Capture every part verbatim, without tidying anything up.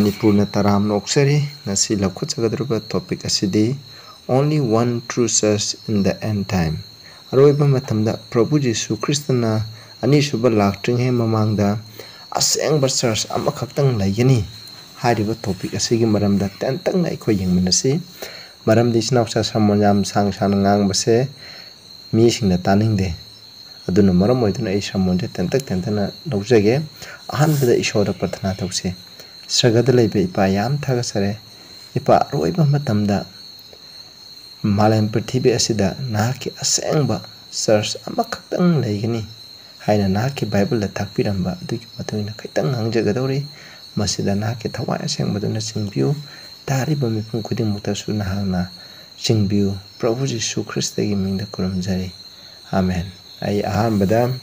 ꯃꯅꯤꯄꯨꯔꯅ ꯇꯔꯥꯝꯅ ꯑꯣꯛꯆꯔꯤ꯫ ꯉꯁꯤ ꯂꯧꯈꯠꯆꯒꯗꯧꯔꯤꯕ topic ꯑꯁꯤꯗꯤ Only One True Church in the End Time꯫ ꯑꯔꯣꯏꯕ ꯃꯇꯝꯗ ꯄ꯭ꯔꯚꯨ ꯖꯤꯁꯨ ꯈ꯭ꯔꯤꯁꯇꯅ ꯑꯅꯤꯁꯨꯕ ꯂꯥꯛꯇ꯭ꯔꯤꯉꯩ ꯃꯃꯥꯡꯗ ꯑꯁꯦꯡꯕ church ꯑꯃꯈꯛꯇꯪ ꯂꯩꯒꯅꯤ ꯍꯥꯏꯔꯤꯕ topic ꯑꯁꯤꯒꯤ ꯃꯔꯝꯗ ꯇꯦꯟꯇꯛꯅ ꯑꯩꯈꯣꯏ ꯌꯦꯡꯃꯤꯟꯅꯁꯤ꯫ ꯃꯔꯝꯗꯤ ꯏꯆꯤꯟ ꯏꯅꯥꯎꯆꯥ ꯁꯔꯃꯣꯟ ꯌꯥꯝ ꯁꯥꯡ ꯁꯥꯡꯅ ꯉꯥꯡꯕꯁꯦ ꯃꯤꯁꯤꯡꯅ ꯇꯥꯅꯤꯡꯗꯦ꯫ ꯑꯗꯨꯅ ꯃꯔꯝ ꯑꯣꯏꯗꯨꯅ ꯑꯩ ꯁꯔꯃꯣꯟꯁꯦ ꯇꯦꯟꯇꯛ ꯇꯦꯟꯇꯛꯅ ꯂꯧꯖꯒꯦ꯫ ꯑꯍꯥꯟꯕꯗ ꯏꯁꯣꯔꯗ ꯄ꯭ꯔꯊꯅꯥ ꯇꯧꯁꯤ꯫ ꯁ꯭ꯔꯒꯗ ꯂꯩꯕ ꯏꯄꯥ, ꯌꯥꯝ ꯊꯥꯒꯠꯆꯔꯤ꯫ ꯏꯄꯥ, ꯑꯔꯣꯏꯕ ꯃꯇꯝꯗ ꯃꯥꯂꯦꯝ ꯄ꯭ꯔꯤꯊꯤꯕꯤ ꯑꯁꯤꯗ ꯅꯍꯥꯛꯀꯤ ꯑꯁꯦꯡꯕ church ꯑꯃꯈꯛꯇꯪ ꯂꯩꯒꯅꯤ ꯍꯥꯏꯅ ꯅꯍꯥꯛꯀꯤ ꯕꯥꯏꯕꯜꯗ ꯇꯥꯛꯄꯤꯔꯝꯕ ꯑꯗꯨꯒꯤ ꯃꯇꯨꯡ ꯏꯟꯅ ꯈꯤꯇꯪ ꯉꯥꯡꯖꯒꯗꯧꯔꯤ꯫ ꯃꯁꯤꯗ ꯅꯍꯥꯛꯀꯤ ꯊꯋꯥꯏ ꯑꯁꯦꯡꯕꯗꯨꯅ ꯆꯤꯡꯕꯤꯌꯨ꯫ ꯇꯥꯔꯤꯕ ꯃꯤꯄꯨꯝ ꯈꯨꯗꯤꯡꯃꯛꯇꯁꯨ ꯅꯍꯥꯛꯅ ꯆꯤꯡꯕꯤꯌꯨ꯫ ꯄ꯭ꯔꯚꯨ ꯖꯤꯁꯨ ꯈ꯭ꯔꯤꯁꯇꯒꯤ ꯃꯤꯡꯗ ꯈꯨꯔꯨꯝꯖꯔꯤ꯫ ꯑꯥꯃꯦꯟ꯫ ꯑꯩ ꯑꯍꯥꯟꯕꯗ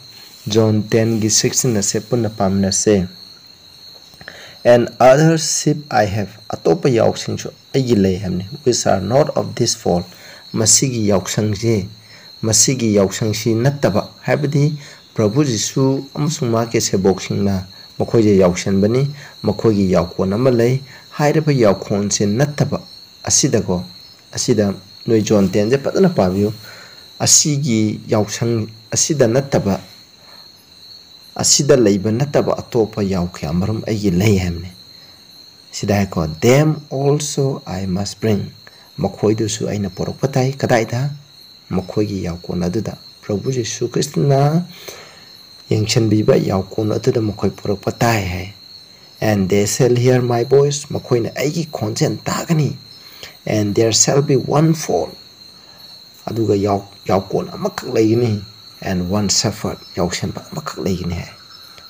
John ten ꯒꯤ sixteen ꯑꯁꯦ ꯄꯨꯟꯅ ꯄꯥꯃꯤꯟꯅꯁꯦ꯫ "And other sheep I have, ꯑꯇꯣꯞꯄ ꯌꯥꯎꯁꯤꯡꯁꯨ ꯑꯩꯒꯤ ꯂꯩ" ꯍꯥꯏꯕꯅꯤ, "which are not of this fold", ꯃꯁꯤꯒꯤ ꯌꯥꯎꯁꯪꯁꯤ, ꯃꯁꯤꯒꯤ ꯌꯥꯎꯁꯪꯁꯤ ꯅꯠꯇꯕ, ꯍꯥꯏꯕꯗꯤ ꯄ꯭ꯔꯚꯨ ꯖꯤꯁꯨ ꯑꯃꯁꯨꯡ ꯃꯍꯥꯛꯀꯤ ꯁꯦꯕꯣꯛꯁꯤꯡꯅ ꯃꯈꯣꯏꯁꯦ ꯌꯥꯎꯁꯟꯕꯅꯤ, ꯃꯈꯣꯏꯒꯤ ꯌꯥꯎꯀꯣꯟ ꯑꯃ ꯂꯩ꯫ ꯍꯥꯏꯔꯤꯕ ꯌꯥꯎꯀꯣꯟꯁꯦ ꯅꯠꯇꯕ, ꯑꯁꯤꯗꯀꯣ, ꯑꯁꯤꯗ ꯅꯣꯏ John ten ꯁꯦ ꯐꯖꯅ ꯄꯥꯕꯤꯌꯨ꯫ "ꯑꯁꯤꯒꯤ ꯌꯥꯎꯁꯪ ꯑꯁꯤꯗ ꯅꯠꯇꯕ, ꯑꯁꯤꯗ ꯂꯩꯕ ꯅꯠꯇꯕ ꯑꯇꯣꯞꯄ ꯌꯥꯎ ꯀꯌꯥ ꯃꯔꯨꯝ ꯑꯩꯒꯤ ꯂꯩ" ꯍꯥꯏꯕꯅꯤ꯫ ꯁꯤꯗ ꯍꯥꯏꯀꯣ, "Them also I must bring", ꯃꯈꯣꯏꯗꯨꯁꯨ ꯑꯩꯅ ꯄꯨꯔꯛꯄ ꯇꯥꯏ꯫ ꯀꯗꯥꯏꯗ? ꯃꯈꯣꯏꯒꯤ ꯌꯥꯎꯀꯣꯟ ꯑꯗꯨꯗ꯫ ꯄ꯭ꯔꯚꯨ ꯖꯤꯁꯨ ꯈ꯭ꯔꯤꯁꯇꯅ ꯌꯦꯡꯁꯤꯟꯕꯤꯕ ꯌꯥꯎꯀꯣꯟ ꯑꯗꯨꯗ ꯃꯈꯣꯏ ꯄꯨꯔꯛꯄ ꯇꯥꯏ ꯍꯥꯏ꯫ "And they shall hear my voice", ꯃꯈꯣꯏꯅ ꯑꯩꯒꯤ ꯈꯣꯟꯖꯦꯜ ꯇꯥꯒꯅꯤ꯫ "And there shall be one fold", ꯑꯗꯨꯒ ꯌꯥꯎ-, ꯌꯥꯎꯀꯣꯟ ꯑꯃꯈꯛ ꯂꯩꯒꯅꯤ, "and one shepherd", ꯌꯥꯎꯁꯦꯟꯕ ꯑꯃꯈꯛ ꯂꯩꯒꯅꯤ ꯍꯥꯏ꯫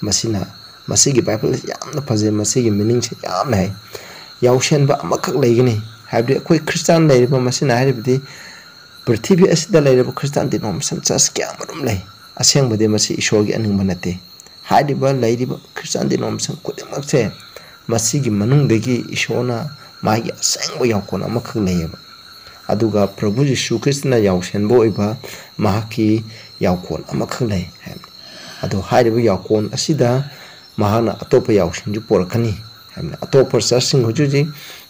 ꯃꯁꯤꯅ, ꯃꯁꯤꯒꯤ ꯕꯥꯏꯕꯜ ꯑꯁꯤ ꯌꯥꯝꯅ ꯐꯖꯩ, ꯃꯁꯤꯒꯤ meaning ꯁꯦ ꯌꯥꯝꯅ ꯍꯩ꯫ ꯌꯥꯎꯁꯦꯟꯕ ꯑꯃꯈꯛ ꯂꯩꯒꯅꯤ ꯍꯥꯏꯕꯗꯤ ꯑꯩꯈꯣꯏ ꯈ꯭ꯔꯤꯁꯇꯥꯟ ꯂꯩꯔꯤꯕ, ꯃꯁꯤꯅ ꯍꯥꯏꯔꯤꯕꯗꯤ ꯄ꯭ꯔꯤꯊꯤꯕꯤ ꯑꯁꯤꯗ ꯂꯩꯔꯤꯕ ꯈ꯭ꯔꯤꯁꯇꯥꯟ denomination church ꯀꯌꯥ ꯑꯃꯔꯣꯝ ꯂꯩ꯫ ꯑꯁꯦꯡꯕꯗꯤ ꯃꯁꯤ ꯏꯁꯣꯔꯒꯤ ꯑꯅꯤꯡꯕ ꯅꯠꯇꯦ꯫ ꯍꯥꯏꯔꯤꯕ ꯂꯩꯔꯤꯕ ꯈ꯭ꯔꯤꯁꯇꯥꯟ denomination ꯈꯨꯗꯤꯡꯃꯛꯁꯦ ꯃꯁꯤꯒꯤ ꯃꯅꯨꯡꯗꯒꯤ ꯏꯁꯣꯔꯅ ꯃꯥꯒꯤ ꯑꯁꯦꯡꯕ ꯌꯥꯎꯀꯣꯟ ꯑꯃꯈꯛ ꯂꯩꯌꯦꯕ꯫ ꯑꯗꯨꯒ ꯄ꯭ꯔꯚꯨ ꯖꯤꯁꯨ ꯈ꯭ꯔꯤꯁꯇꯅ ꯌꯥꯎꯁꯦꯟꯕ ꯑꯣꯏꯕ ꯃꯍꯥꯛꯀꯤ ꯌꯥꯎꯀꯣꯟ ꯑꯃꯈꯛ ꯂꯩ ꯍꯥꯏꯕꯅꯤ꯫ ꯑꯗꯣ ꯍꯥꯏꯔꯤꯕ ꯌꯥꯎꯀꯣꯟ ꯑꯁꯤꯗ ꯃꯍꯥꯛꯅ ꯑꯇꯣꯞꯄ ꯌꯥꯎꯁꯤꯡꯁꯨ ꯄꯣꯔꯛꯀꯅꯤ꯫ ꯍꯥꯏꯕꯅꯤ꯫ ꯑꯇꯣꯞꯄ ꯆꯔꯆꯁꯤꯡ ꯍꯧꯖꯤꯛ ꯍꯧꯖꯤꯛ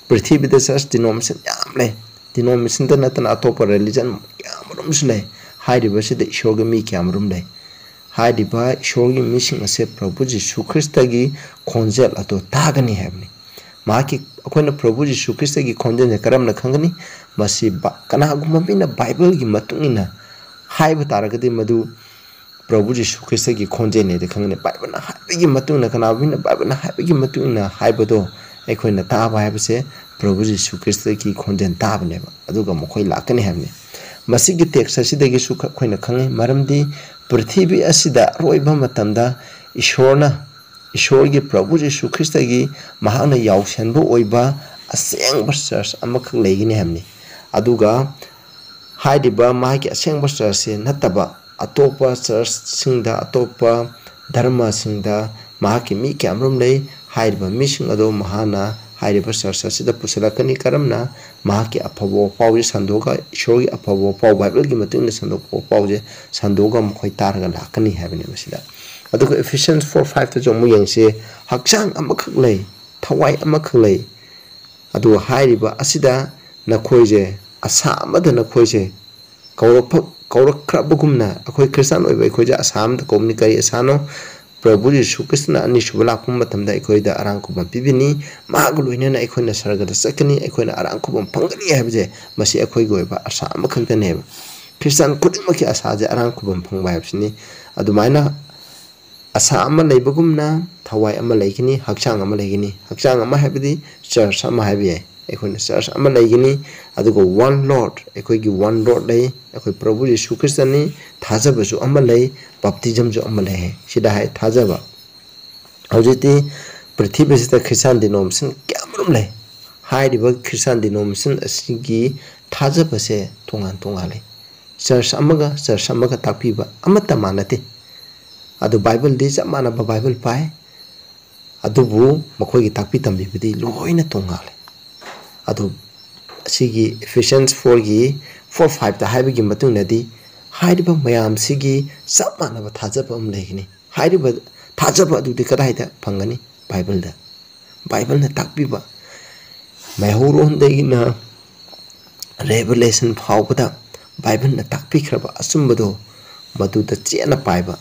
ꯄ꯭ꯔꯤꯊꯤꯕꯤꯗ ꯆꯔꯆ ꯗꯤꯅꯣꯃꯤꯅꯦꯁꯟ ꯌꯥꯝ ꯂꯩ꯫ ꯗꯤꯅꯣꯃꯤꯅꯦꯁꯟꯗ ꯅꯠꯇꯅ ꯑꯇꯣꯞꯄ ꯔꯤꯂꯤꯖꯟ ꯀꯌꯥ ꯑꯃꯔꯣꯝꯁꯨ ꯂꯩ꯫ ꯍꯥꯏꯔꯤꯕꯁꯤꯗ ꯏꯁꯣꯔꯒꯤ ꯃꯤ ꯀꯌꯥ ꯑꯃꯔꯣꯝ ꯂꯩ꯫ ꯍꯥꯏꯔꯤꯕ ꯏꯁꯣꯔꯒꯤ ꯃꯤꯁꯤꯡ ꯑꯁꯦ ꯄ꯭ꯔꯚꯨ ꯖꯤꯁꯨ ꯈ꯭ꯔꯤꯁꯇꯒꯤ ꯈꯣꯟꯖꯦꯜ ꯑꯗꯨ ꯇꯥꯒꯅꯤ ꯍꯥꯏꯕꯅꯤ꯫ ꯃꯍꯥꯛꯀꯤ, ꯑꯩꯈꯣꯏꯅ ꯄ꯭ꯔꯚꯨ ꯖꯤꯁꯨ ꯈ꯭ꯔꯤꯁꯇꯒꯤ ꯈꯣꯟꯖꯦꯜꯁꯦ ꯀꯔꯝꯅ ꯈꯪꯒꯅꯤ? ꯃꯁꯤ ꯕ-, ꯀꯅꯥꯒꯨꯝꯕ ꯃꯤꯅ ꯕꯥꯏꯕꯜꯒꯤ ꯃꯇꯨꯡ ꯏꯟꯅ ꯍꯥꯏꯕ ꯇꯥꯔꯒꯗꯤ ꯃꯗꯨ ꯄ꯭ꯔꯚꯨ ꯖꯤꯁꯨ ꯈ꯭ꯔꯤꯁꯇꯒꯤ ꯈꯣꯟꯖꯦꯜꯅꯤꯗ ꯈꯪꯒꯅꯤ꯫ ꯕꯥꯏꯕꯜꯅ ꯍꯥꯏꯕꯒꯤ ꯃꯇꯨꯡ ꯏꯟꯅ, ꯀꯅꯥꯒꯨꯝꯕ ꯃꯤꯅ ꯕꯥꯏꯕꯜꯅ ꯍꯥꯏꯕꯒꯤ ꯃꯇꯨꯡ ꯏꯟꯅ ꯍꯥꯏꯕꯗꯣ ꯑꯩꯈꯣꯏꯅ ꯇꯥꯕ ꯍꯥꯏꯕꯁꯦ ꯄ꯭ꯔꯚꯨ ꯖꯤꯁꯨ ꯈ꯭ꯔꯤꯁꯇꯒꯤ ꯈꯣꯟꯖꯦꯜ ꯇꯥꯕꯅꯦꯕ꯫ ꯑꯗꯨꯒ ꯃꯈꯣꯏ ꯂꯥꯛꯀꯅꯤ ꯍꯥꯏꯕꯅꯤ꯫ ꯃꯁꯤꯒꯤ ꯇꯦꯛꯁ ꯑꯁꯤꯗꯒꯤꯁꯨ ꯑꯩꯈꯣꯏꯅ ꯈꯪꯉꯤ, ꯃꯔꯝꯗꯤ ꯄ꯭ꯔꯤꯊꯤꯕꯤ ꯑꯁꯤꯗ ꯑꯔꯣꯏꯕ ꯃꯇꯝꯗ ꯏꯁꯣꯔꯅ, ꯏꯁꯣꯔꯒꯤ ꯄ꯭ꯔꯚꯨ ꯖꯤꯁꯨ ꯈ꯭ꯔꯤꯁꯇꯒꯤ ꯃꯍꯥꯛꯅ ꯌꯥꯎꯁꯦꯟꯕ ꯑꯣꯏꯕ ꯑꯁꯦꯡꯕ ꯆꯔꯆ ꯑꯃꯈꯛ ꯂꯩꯒꯅꯤ ꯍꯥꯏꯕꯅꯤ꯫ ꯑꯗꯨꯒ ꯍꯥꯏꯔꯤꯕ ꯃꯍꯥꯛꯀꯤ ꯑꯁꯦꯡꯕ ꯆꯔꯆꯁꯦ ꯅꯠꯇꯕ ꯑꯇꯣꯞꯄ ꯆꯔꯆꯁꯤꯡꯗ, ꯑꯇꯣꯞꯄ ꯙꯔꯃꯁꯤꯡꯗ ꯃꯍꯥꯛꯀꯤ ꯃꯤ ꯀꯌꯥꯃꯔꯨꯝ ꯂꯩ꯫ ꯍꯥꯏꯔꯤꯕ ꯃꯤꯁꯤꯡ ꯑꯗꯨ ꯃꯍꯥꯛꯅ ꯍꯥꯏꯔꯤꯕ ꯆꯔꯆ ꯑꯁꯤꯗ ꯄꯨꯁꯤꯜꯂꯛꯀꯅꯤ꯫ ꯀꯔꯝꯅ? ꯃꯍꯥꯛꯀꯤ ꯑꯐꯕ ꯋꯥꯄꯥꯎꯁꯦ ꯁꯟꯗꯣꯛꯑꯒ, ꯏꯁꯣꯔꯒꯤ ꯑꯐꯕ ꯋꯥꯄꯥꯎ, ꯕꯥꯏꯕꯜꯒꯤ ꯃꯇꯨꯡ ꯏꯟꯅ ꯁꯟꯗꯣꯛꯄ ꯋꯥꯄꯥꯎꯁꯦ ꯁꯟꯗꯣꯛꯑꯒ ꯃꯈꯣꯏ ꯇꯥꯔꯒ ꯂꯥꯛꯀꯅꯤ ꯍꯥꯏꯕꯅꯤ ꯃꯁꯤꯗ꯫ ꯑꯗꯨꯒ Ephesians four five ꯇꯁꯨ ꯑꯃꯨꯛ ꯌꯦꯡꯁꯤ, "ꯍꯛꯆꯥꯡ ꯑꯃꯈꯛ ꯂꯩ, ꯊꯋꯥꯏ ꯑꯃꯈꯛ ꯂꯩ, ꯑꯗꯨꯒ ꯍꯥꯏꯔꯤꯕ ꯑꯁꯤꯗ ꯅꯈꯣꯏꯁꯦ ꯑꯁꯥ ꯑꯃꯗ ꯅꯈꯣꯏꯁꯦ ꯀꯧꯔꯛꯄ-, ꯀꯧꯔꯛꯈ꯭ꯔꯕꯒꯨꯝꯅ", ꯑꯩꯈꯣꯏ ꯈ꯭ꯔꯤꯁꯇꯥꯟ ꯑꯣꯏꯕ ꯑꯩꯈꯣꯏꯁꯦ ꯑꯁꯥ ꯑꯃꯗ ꯀꯧꯕꯅꯤ꯫ ꯀꯔꯤ ꯑꯁꯥꯅꯣ? ꯄ꯭ꯔꯚꯨ ꯌꯤꯁꯨ ꯈ꯭ꯔꯤꯁꯇꯅ ꯑꯅꯤꯁꯨꯕ ꯂꯥꯛꯄ ꯃꯇꯝꯗ ꯑꯩꯈꯣꯏꯗ ꯑꯔꯥꯡ ꯈꯨꯕꯝ ꯄꯤꯕꯤꯅꯤ, ꯃꯍꯥꯛꯀ ꯂꯣꯏꯅꯅ ꯑꯩꯈꯣꯏꯅ ꯁꯔꯒꯗ ꯆꯠꯀꯅꯤ, ꯑꯩꯈꯣꯏꯅ ꯑꯔꯥꯡ ꯈꯨꯕꯝ ꯐꯪꯒꯅꯤ ꯍꯥꯏꯕꯁꯦ ꯃꯁꯤ ꯑꯩꯈꯣꯏꯒꯤ ꯑꯣꯏꯕ ꯑꯁꯥ ꯑꯃꯈꯛꯇꯅꯦꯕ꯫ ꯈ꯭ꯔꯤꯁꯇꯥꯟ ꯈꯨꯗꯤꯡꯃꯛꯀꯤ ꯑꯁꯥꯁꯦ ꯑꯔꯥꯡ ꯈꯨꯕꯝ ꯐꯪꯕ ꯍꯥꯏꯕꯁꯤꯅꯤ꯫ ꯑꯗꯨꯃꯥꯏꯅ ꯑꯁꯥ ꯑꯃ ꯂꯩꯕꯒꯨꯝꯅ ꯊꯋꯥꯏ ꯑꯃ ꯂꯩꯒꯅꯤ, ꯍꯛꯆꯥꯡ ꯑꯃ ꯂꯩꯒꯅꯤ꯫ ꯍꯛꯆꯥꯡ ꯑꯃ ꯍꯥꯏꯕꯗꯤ ꯆꯔꯆ ꯑꯃ ꯍꯥꯏꯕ ꯌꯥꯏ꯫ ꯑꯩꯈꯣꯏꯅ ꯆꯔꯆ ꯑꯃ ꯂꯩꯒꯅꯤ, ꯑꯗꯨꯒ one Lord, ꯑꯩꯈꯣꯏꯒꯤ one Lord ꯂꯩ, ꯑꯩꯈꯣꯏ ꯄ꯭ꯔꯚꯨ ꯌꯤꯁꯨ ꯈ꯭ꯔꯤꯁꯇꯅꯤ꯫ ꯊꯥꯖꯕꯁꯨ ꯑꯃ ꯂꯩ, ꯕꯞꯇꯤꯖꯝꯁꯨ ꯑꯃ ꯂꯩ꯫ ꯁꯤꯗ ꯍꯥꯏ ꯊꯥꯖꯕ꯫ ꯍꯧꯖꯤꯛꯇꯤ ꯄ꯭ꯔꯤꯊꯤꯕꯤꯁꯤꯗ ꯈ꯭ꯔꯤꯁꯇꯥꯟ ꯗꯤꯅꯣꯃꯤꯅꯦꯁꯟ ꯀꯌꯥꯃꯔꯨꯝ ꯂꯩ꯫ ꯍꯥꯏꯔꯤꯕ ꯈ꯭ꯔꯤꯁꯇꯥꯟ ꯗꯤꯅꯣꯃꯤꯅꯦꯁꯟ ꯑꯁꯤꯒꯤ ꯊꯥꯖꯕꯁꯦ ꯇꯣꯉꯥꯟ ꯇꯣꯉꯥꯟꯂꯦ꯫ ꯆꯔꯆ ꯑꯃꯒ ꯆꯔꯆ ꯑꯃꯒ ꯇꯥꯛꯄꯤꯕ ꯑꯃꯠꯇ ꯃꯥꯟꯅꯗꯦ꯫ ꯑꯗꯨ ꯕꯥꯏꯕꯜꯗꯤ ꯆꯞ ꯃꯥꯟꯅꯕ ꯕꯥꯏꯕꯜ ꯄꯥꯏ, ꯑꯗꯨꯕꯨ ꯃꯈꯣꯏꯒꯤ ꯇꯥꯛꯄꯤ ꯇꯝꯕꯤꯕꯗꯤ ꯂꯣꯏꯅ ꯇꯣꯉꯥꯜꯂꯦ꯫ ꯑꯗꯨ ꯑꯁꯤꯒꯤ Ephesians fourꯒꯤ four fiveꯇ ꯍꯥꯏꯕꯒꯤ ꯃꯇꯨꯡ ꯏꯟꯅꯗꯤ ꯍꯥꯏꯔꯤꯕ ꯃꯌꯥꯝꯁꯤꯒꯤ ꯆꯞ ꯃꯥꯟꯅꯕ ꯊꯥꯖꯕ ꯑꯃ ꯂꯩꯒꯅꯤ꯫ ꯍꯥꯏꯔꯤꯕ ꯊꯥꯖꯕ ꯑꯗꯨꯗꯤ ꯀꯗꯥꯏꯗ ꯐꯪꯒꯅꯤ? ꯕꯥꯏꯕꯜꯗ꯫ ꯕꯥꯏꯕꯜꯅ ꯇꯥꯛꯄꯤꯕ, ꯃꯩꯍꯧꯔꯣꯟꯗꯒꯤꯅ ꯔꯦꯚꯦꯂꯦꯁꯟ ꯐꯥꯎꯕꯗ ꯕꯥꯏꯕꯜꯅ ꯇꯥꯛꯄꯤꯈ꯭ꯔꯕ ꯑꯆꯨꯝꯕꯗꯣ ꯃꯗꯨꯗ ꯆꯦꯠꯅ ꯄꯥꯏꯕ,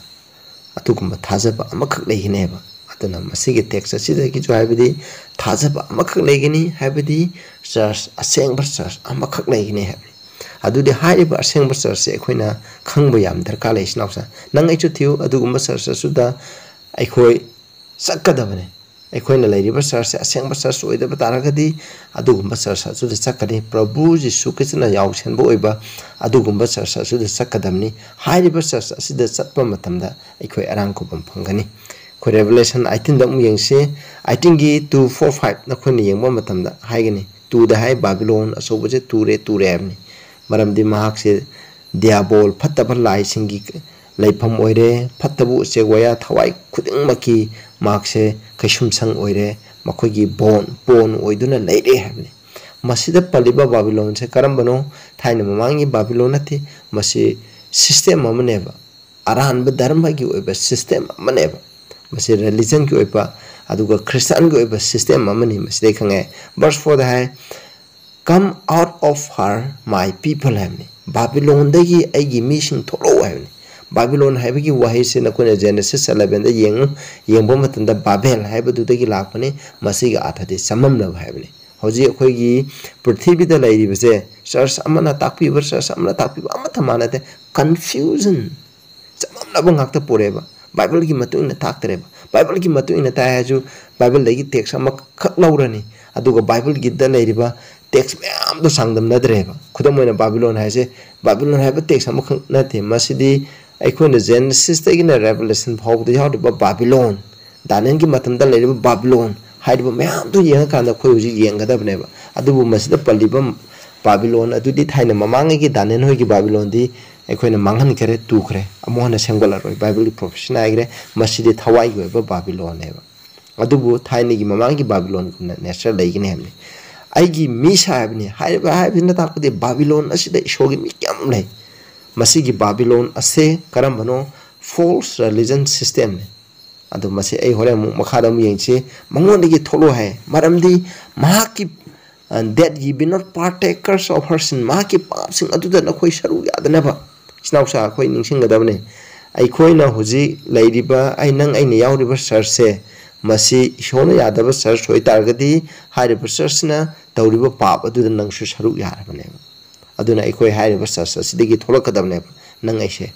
ꯑꯗꯨꯒꯨꯝꯕ ꯊꯥꯖꯕ ꯑꯃꯈꯛ ꯂꯩꯒꯅꯦꯕ꯫ ꯑꯗꯨꯅ ꯃꯁꯤꯒꯤ ꯇꯦꯛꯁ ꯑꯁꯤꯗꯒꯤꯁꯨ ꯍꯥꯏꯕꯗꯤ ꯊꯥꯖꯕ ꯑꯃꯈꯛ ꯂꯩꯒꯅꯤ, ꯍꯥꯏꯕꯗꯤ ꯆꯔꯆ, ꯑꯁꯦꯡꯕ ꯆꯔꯆ ꯑꯃꯈꯛ ꯂꯩꯒꯅꯤ ꯍꯥꯏꯕꯅꯤ꯫ ꯑꯗꯨꯗꯤ ꯍꯥꯏꯔꯤꯕ ꯑꯁꯦꯡꯕ ꯆꯔꯆꯁꯦ ꯑꯩꯈꯣꯏꯅ ꯈꯪꯕ ꯌꯥꯝ ꯗꯔꯀꯥꯔ ꯂꯩ, ꯏꯆꯤꯟ ꯏꯅꯥꯎꯁꯥ꯫ ꯅꯪ ꯑꯩꯁꯨ ꯊꯤꯌꯨ, ꯑꯗꯨꯒꯨꯝꯕ ꯆꯔꯆ ꯑꯗꯨꯗ ꯑꯩꯈꯣꯏ ꯆꯠꯀꯗꯕꯅꯦ꯫ ꯑꯩꯈꯣꯏꯅ ꯂꯩꯔꯤꯕ ꯆꯔꯆꯁꯦ ꯑꯁꯦꯡꯕ ꯆꯔꯆ ꯑꯣꯏꯗꯕ ꯇꯥꯔꯒꯗꯤ ꯑꯗꯨꯒꯨꯝꯕ ꯆꯔꯆ ꯑꯗꯨꯗ ꯆꯠꯀꯅꯤ꯫ ꯄ꯭ꯔꯚꯨ ꯖꯤꯁꯨ ꯈ꯭ꯔꯤꯁꯇꯅ ꯌꯥꯎꯁꯦꯟꯕ ꯑꯣꯏꯕ ꯑꯗꯨꯒꯨꯝꯕ ꯆꯔꯆ ꯑꯗꯨꯗ ꯆꯠꯀꯗꯕꯅꯤ꯫ ꯍꯥꯏꯔꯤꯕ ꯆꯔꯆ ꯑꯁꯤꯗ ꯆꯠꯄ ꯃꯇꯝꯗ ꯑꯩꯈꯣꯏ ꯑꯔꯥꯡ ꯈꯨꯕꯝ ꯐꯪꯒꯅꯤ꯫ ꯑꯩꯈꯣꯏ ꯔꯦꯚꯦꯂꯦꯁꯟ ꯑꯩꯠꯇꯤꯟꯗ ꯑꯃꯨꯛ ꯌꯦꯡꯁꯤ꯫ ꯑꯩꯠꯇꯤꯟꯒꯤ two, four, five ꯅꯈꯣꯏꯅ ꯌꯦꯡꯕ ꯃꯇꯝꯗ ꯍꯥꯏꯒꯅꯤ꯫ Twoꯗ ꯍꯥꯏ, ꯕꯥꯕꯤꯂꯣꯟ ꯑꯆꯧꯕꯁꯦ ꯇꯨꯔꯦ, ꯇꯨꯔꯦ ꯍꯥꯏꯕꯅꯤ꯫ ꯃꯔꯝꯗꯤ ꯃꯍꯥꯛꯁꯦ ꯗꯤꯌꯥꯕꯣꯜ, ꯐꯠꯇꯕ ꯂꯥꯏꯁꯤꯡꯒꯤ ꯂꯩꯐꯝ ꯑꯣꯏꯔꯦ꯫ ꯐꯠꯇꯕ ꯎꯆꯦꯛ ꯋꯥꯌꯥ ꯊꯋꯥꯏ ꯈꯨꯗꯤꯡꯃꯛꯀꯤ ꯃꯍꯥꯛꯁꯦ ꯀꯩꯁꯨꯝꯁꯪ ꯑꯣꯏꯔꯦ꯫ ꯃꯈꯣꯏꯒꯤ ꯕꯣꯟ, ꯄꯣꯟ ꯑꯣꯏꯗꯨꯅ ꯂꯩꯔꯦ ꯍꯥꯏꯕꯅꯤ꯫ ꯃꯁꯤꯗ ꯄꯜꯂꯤꯕ ꯕꯥꯕꯤꯂꯣꯟꯁꯦ ꯀꯔꯝꯕꯅꯣ? ꯊꯥꯏꯅ ꯃꯃꯥꯡꯒꯤ ꯕꯥꯕꯤꯂꯣꯟ ꯅꯠꯇꯦ꯫ ꯃꯁꯤ ꯁꯤꯁꯇꯦꯝ ꯑꯃꯅꯦꯕ꯫ ꯑꯔꯥꯟꯕ ꯙꯔꯃꯒꯤ ꯑꯣꯏꯕ ꯁꯤꯁꯇꯦꯝ ꯑꯃꯅꯦꯕ꯫ ꯃꯁꯤ ꯔꯤꯂꯤꯖꯟꯒꯤ ꯑꯣꯏꯕ, ꯑꯗꯨꯒ ꯈ꯭ꯔꯤꯁꯇꯥꯟꯒꯤ ꯑꯣꯏꯕ ꯁꯤꯁꯇꯦꯝ ꯑꯃꯅꯤ꯫ ꯃꯁꯤꯗꯩ ꯈꯪꯉꯦ꯫ Verse fourꯗ high, "Come out of her, my people" ꯍꯥꯏꯕꯅꯤ꯫ ꯕꯥꯕꯤꯂꯣꯟꯗꯒꯤ ꯑꯩꯒꯤ ꯃꯤꯁꯤꯡ ꯊꯣꯛꯂꯛꯎ ꯍꯥꯏꯕꯅꯤ꯫ ꯕꯥꯕꯤꯂꯣꯟ ꯍꯥꯏꯕꯒꯤ ꯋꯥꯍꯩꯁꯤ ꯅꯈꯣꯏꯅ Genesis elevenꯗ ꯌꯦꯡꯉꯨ, ꯌꯦꯡꯕ ꯃꯇꯝꯗ ꯕꯥꯕꯦꯜ ꯍꯥꯏꯕꯗꯨꯗꯒꯤ ꯂꯥꯛꯄꯅꯤ꯫ ꯃꯁꯤꯒꯤ ꯑꯥꯔꯊꯗꯤ ꯆꯃꯝꯅꯕ ꯍꯥꯏꯕꯅꯤ꯫ ꯍꯧꯖꯤꯛ ꯑꯩꯈꯣꯏꯒꯤ ꯄ꯭ꯔꯤꯊꯤꯕꯤꯗ ꯂꯩꯔꯤꯕꯁꯦ, ꯆꯔꯆ ꯑꯃꯅ ꯇꯥꯛꯄꯤꯕ, ꯆꯔꯆ ꯑꯃꯅ ꯇꯥꯛꯄꯤꯕ ꯑꯃꯠꯇ ꯃꯥꯟꯅꯗꯦ꯫ Confusion, ꯆꯃꯝꯅꯕ ꯉꯥꯛꯇ ꯄꯨꯔꯛꯑꯦꯕ꯫ ꯕꯥꯏꯕꯜꯒꯤ ꯃꯇꯨꯡ ꯏꯟꯅ ꯇꯥꯛꯇ꯭ꯔꯦꯕ꯫ ꯕꯥꯏꯕꯜꯒꯤ ꯃꯇꯨꯡ ꯏꯟꯅ ꯇꯥꯛꯑꯦ ꯍꯥꯏꯔꯁꯨ ꯕꯥꯏꯕꯜꯗꯒꯤ ꯇꯦꯛꯁ ꯑꯃꯈꯛ ꯂꯧꯔꯅꯤ, ꯑꯗꯨꯒ ꯕꯥꯏꯕꯜꯒꯤꯗ ꯂꯩꯔꯤꯕ ꯇꯦꯛꯁ ꯃꯌꯥꯝꯗꯣ ꯆꯥꯡꯗꯝꯅꯗ꯭ꯔꯦꯕ꯫ ꯈꯨꯗꯝ ꯑꯣꯏꯅ ꯕꯥꯕꯤꯂꯣꯟ ꯍꯥꯏꯁꯦ, ꯕꯥꯕꯤꯂꯣꯟ ꯍꯥꯏꯕ ꯇꯦꯛꯁ ꯑꯃꯈꯛ ꯅꯠꯇꯦ꯫ ꯃꯁꯤꯗꯤ ꯑꯩꯈꯣꯏꯅ ꯖꯦꯅꯦꯁꯤꯁꯇꯒꯤꯅ ꯔꯦꯚꯦꯂꯦꯁꯟ ꯐꯥꯎꯕꯗ ꯌꯥꯎꯔꯤꯕ ꯕꯥꯕꯤꯂꯣꯟ, ꯗꯥꯅꯤꯌꯦꯜꯒꯤ ꯃꯇꯝꯗ ꯂꯩꯔꯤꯕ ꯕꯥꯕꯤꯂꯣꯟ ꯍꯥꯏꯔꯤꯕ ꯃꯌꯥꯝꯗꯨ ꯌꯦꯡꯉꯀꯥꯟꯗ ꯑꯩꯈꯣꯏ ꯍꯧꯖꯤꯛ ꯌꯦꯡꯒꯗꯕꯅꯦꯕ꯫ ꯑꯗꯨꯕꯨ ꯃꯁꯤꯗ ꯄꯜꯂꯤꯕ ꯕꯥꯕꯤꯂꯣꯟ ꯑꯗꯨꯗꯤ ꯊꯥꯏꯅ ꯃꯃꯥꯡꯉꯩꯒꯤ ꯗꯥꯅꯤꯌꯦꯜ ꯍꯣꯏꯒꯤ ꯕꯥꯕꯤꯂꯣꯟꯗꯤ ꯑꯩꯈꯣꯏꯅ ꯃꯥꯡꯍꯟꯈ꯭ꯔꯦ, ꯇꯨꯈ꯭ꯔꯦ, ꯑꯃꯨꯛ ꯍꯟꯅ ꯁꯦꯝꯒꯠꯂꯔꯣꯏ꯫ ꯕꯥꯏꯕꯜꯒꯤ ꯄ꯭ꯔꯣꯐꯦꯁꯤꯅ ꯍꯥꯏꯈ꯭ꯔꯦ, ꯃꯁꯤꯗꯤ ꯊꯋꯥꯏꯒꯤ ꯑꯣꯏꯕ ꯕꯥꯕꯤꯂꯣꯟꯅꯦꯕ꯫ ꯑꯗꯨꯕꯨ ꯊꯥꯏꯅꯒꯤ ꯃꯃꯥꯡꯒꯤ ꯕꯥꯕꯤꯂꯣꯟꯒꯨꯝꯅ ꯅꯦꯆꯔ ꯂꯩꯒꯅꯤ ꯍꯥꯏꯕꯅꯤ꯫ ꯑꯩꯒꯤ ꯃꯤꯁ ꯍꯥꯏꯕꯅꯤ꯫ ꯍꯥꯏꯔꯤꯕ ꯍꯥꯏꯕꯁꯤꯅ ꯇꯥꯛꯄꯗꯤ ꯕꯥꯕꯤꯂꯣꯟ ꯑꯁꯤꯗ ꯏꯁꯣꯔꯒꯤ ꯃꯤ ꯀꯌꯥꯝ ꯂꯩ꯫ ꯃꯁꯤꯒꯤ ꯕꯥꯕꯤꯂꯣꯟ ꯑꯁꯦ ꯀꯔꯝꯕꯅꯣ? ꯐꯣꯜꯁ ꯔꯤꯂꯤꯖꯟ ꯁꯤꯁꯇꯦꯝꯅꯤ꯫ ꯑꯗꯣ ꯃꯁꯤ ꯑꯩ ꯍꯣꯔꯦꯟ ꯑꯃꯨꯛ ꯃꯈꯥꯗ ꯑꯃꯨꯛ ꯌꯦꯡꯁꯤ꯫ ꯃꯉꯣꯟꯗꯒꯤ ꯊꯣꯛꯂꯣ ꯍꯥꯏ, ꯃꯔꯝꯗꯤ ꯃꯍꯥꯛꯀꯤ, uh, that ye be not partakers of her sin, ꯃꯍꯥꯛꯀꯤ ꯄꯥꯞꯁꯤꯡ ꯑꯗꯨꯗ ꯅꯈꯣꯏ ꯁꯔꯨꯛ ꯌꯥꯗꯅꯕ꯫ ꯏꯆꯤꯟ ꯏꯅꯥꯎꯁꯥ, ꯑꯩꯈꯣꯏ ꯅꯤꯡꯁꯤꯡꯒꯗꯕꯅꯤ, ꯑꯩꯈꯣꯏꯅ ꯍꯧꯖꯤꯛ ꯂꯩꯔꯤꯕ, ꯑꯩ, ꯅꯪ, ꯑꯩꯅ ꯌꯥꯎꯔꯤꯕ ꯆꯔꯆꯁꯦ, ꯃꯁꯤ ꯏꯁꯣꯔꯅ ꯌꯥꯗꯕ ꯆꯔꯆ ꯑꯣꯏꯇꯥꯔꯒꯗꯤ ꯍꯥꯏꯔꯤꯕ ꯆꯔꯆꯁꯤꯅ ꯇꯧꯔꯤꯕ ꯄꯥꯞ ꯑꯗꯨꯗ ꯅꯪꯁꯨ ꯁꯔꯨꯛ ꯌꯥꯔꯕꯅꯦꯕ꯫ ꯑꯗꯨꯅ ꯑꯩꯈꯣꯏ ꯍꯥꯏꯔꯤꯕ ꯆꯔꯆ ꯑꯁꯤꯗꯒꯤ ꯊꯣꯛꯂꯛꯀꯗꯕꯅꯦꯕ ꯅꯪ ꯑꯩꯁꯦ꯫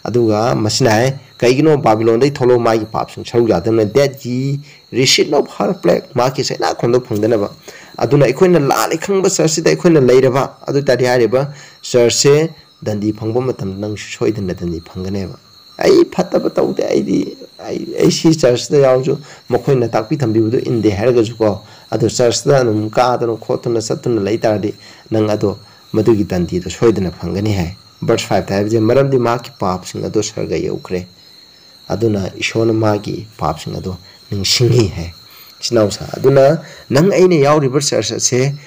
ꯑꯗꯨꯒ ꯃꯁꯤꯅ ꯍꯥꯏ, ꯀꯩꯒꯤꯅꯣ ꯕꯥꯕꯤꯂꯣꯟꯗꯒꯤ ꯊꯣꯛꯂꯛꯑꯣ, ꯃꯥꯒꯤ ꯄꯥꯞꯁꯤꯡ ꯁꯔꯨꯛ ꯌꯥꯗꯅꯕ, that ye receive of her plague, ꯃꯍꯥꯛꯀꯤ ꯆꯩꯅꯥꯈꯣꯟꯗꯣ ꯐꯪꯗꯅꯕ꯫ ꯑꯗꯨꯅ ꯑꯩꯈꯣꯏꯅ ꯂꯥꯜꯂꯦ ꯈꯪꯕ ꯆꯔꯆꯁꯤꯗ ꯑꯩꯈꯣꯏꯅ ꯂꯩꯔꯕ ꯑꯗꯨ ꯑꯣꯏ ꯇꯥꯔꯗꯤ ꯍꯥꯏꯔꯤꯕ ꯆꯔꯆꯁꯦ ꯗꯟꯗꯤ ꯐꯪꯕ ꯃꯇꯝꯗ ꯅꯪꯁꯨ ꯁꯣꯏꯗꯅ ꯗꯟꯗꯤ ꯐꯪꯒꯅꯦꯕ꯫ ꯑꯩ ꯐꯠꯇꯕ ꯇꯧꯗꯦ, ꯑꯩꯗꯤ, ꯑꯩ, ꯑꯩ ꯁꯤ ꯆꯔꯆꯇ ꯌꯥꯎꯔꯁꯨ ꯃꯈꯣꯏꯅ ꯇꯥꯛꯄꯤ ꯇꯝꯕꯤꯕꯗꯣ ꯏꯟꯗꯦ ꯍꯥꯏꯔꯒꯁꯨꯀꯣ, ꯑꯗꯣ ꯆꯔꯆꯇ ꯑꯗꯨꯝ ꯀꯥꯗꯅ ꯈꯣꯠꯇꯅ ꯆꯠꯇꯨꯅ ꯂꯩ ꯇꯥꯔꯗꯤ ꯅꯪ ꯑꯗꯣ ꯃꯗꯨꯒꯤ ꯗꯟꯗꯤꯗꯣ ꯁꯣꯏꯗꯅ ꯐꯪꯒꯅꯤ ꯍꯥꯏ꯫ Verse five ꯇ ꯍꯥꯏꯕꯁꯦ, ꯃꯔꯝꯗꯤ ꯃꯍꯥꯛꯀꯤ ꯄꯥꯞꯁꯤꯡ ꯑꯗꯣ ꯁꯔꯒ ꯌꯧꯈ꯭ꯔꯦ, ꯑꯗꯨꯅ ꯏꯁꯣꯔꯅ ꯃꯥꯒꯤ ꯄꯥꯞꯁꯤꯡ ꯑꯗꯣ ꯅꯤꯡꯁꯤꯡꯉꯤ ꯍꯥꯏ꯫ ꯏꯆꯤꯟ ꯏꯅꯥꯎꯁꯥ, ꯑꯗꯨꯅ ꯅꯪ ꯑꯩꯅ ꯌꯥꯎꯔꯤꯕ ꯆꯔꯆ ꯑꯁꯦ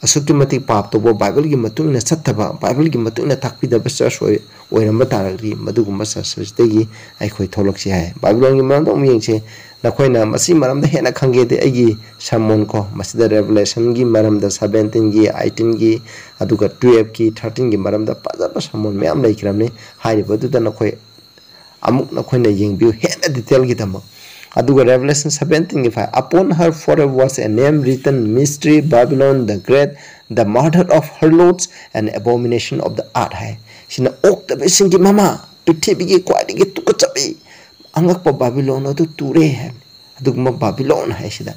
ꯑꯁꯨꯛꯀꯤ ꯃꯇꯤꯛ ꯄꯥꯞ ꯇꯧꯕ, ꯕꯥꯏꯕꯜꯒꯤ ꯃꯇꯨꯡ ꯏꯟꯅ ꯆꯠꯇꯕ, ꯕꯥꯏꯕꯜꯒꯤ ꯃꯇꯨꯡ ꯏꯟꯅ ꯇꯥꯛꯄꯤꯗꯕ ꯆꯔꯆ ꯑꯣꯏ-, ꯑꯣꯏꯔꯝꯕ ꯇꯥꯔꯒꯗꯤ ꯃꯗꯨꯒꯨꯝꯕ ꯆꯔꯆ ꯑꯁꯤꯗꯒꯤ ꯑꯩꯈꯣꯏ ꯊꯣꯛꯂꯛꯁꯤ ꯍꯥꯏ꯫ ꯕꯥꯏꯕꯤꯂꯣꯟꯒꯤ ꯃꯔꯝꯗ ꯑꯃꯨꯛ ꯌꯦꯡꯁꯤ꯫ ꯅꯈꯣꯏꯅ ꯃꯁꯤ ꯃꯔꯝꯗ ꯍꯦꯟꯅ ꯈꯪꯒꯦꯗꯤ ꯑꯩꯒꯤ ꯁꯔꯃꯣꯟ ꯀꯣ, ꯃꯁꯤꯗ ꯔꯦꯚꯤꯂꯦꯁꯟꯒꯤ ꯃꯔꯝꯗ seventeen ꯒꯤ, eighteen ꯒꯤ, ꯑꯗꯨꯒ twelve ꯀꯤ, thirteen ꯒꯤ ꯃꯔꯝꯗ ꯐꯖꯕ ꯁꯔꯃꯣꯟ ꯃꯌꯥꯝ ꯂꯩꯈ꯭ꯔꯕꯅꯤ꯫ ꯍꯥꯏꯔꯤꯕꯗꯨꯗ ꯅꯈꯣꯏ ꯑꯃꯨꯛ ꯅꯈꯣꯏꯅ ꯌꯦꯡꯕꯤꯌꯨ ꯍꯦꯟꯅ detail ꯒꯤꯗꯃꯛ꯫ ꯑꯗꯨꯒ Revelation seventeen ꯒꯤ five, "Upon her forehead was a name written, Mystery Babylon the Great, the mother of harlots and abomination of the earth" ꯍꯥꯏ꯫ ꯁꯤꯅ ꯑꯣꯛꯇꯕꯤꯁꯤꯡꯒꯤ ꯃꯃꯥ, ꯄ꯭ꯔꯤꯊꯤꯕꯤꯒꯤ ꯈ꯭ꯋꯥꯏꯗꯒꯤ ꯇꯨꯀꯠꯆꯕꯤ ꯑꯉꯛꯄ ꯕꯥꯕꯤꯂꯣꯟ ꯑꯗꯨ ꯇꯨꯔꯦ ꯍꯥꯏꯕꯅꯤ꯫ ꯑꯗꯨꯒꯨꯝꯕ ꯕꯥꯕꯤꯂꯣꯟ ꯍꯥꯏꯁꯤꯗ꯫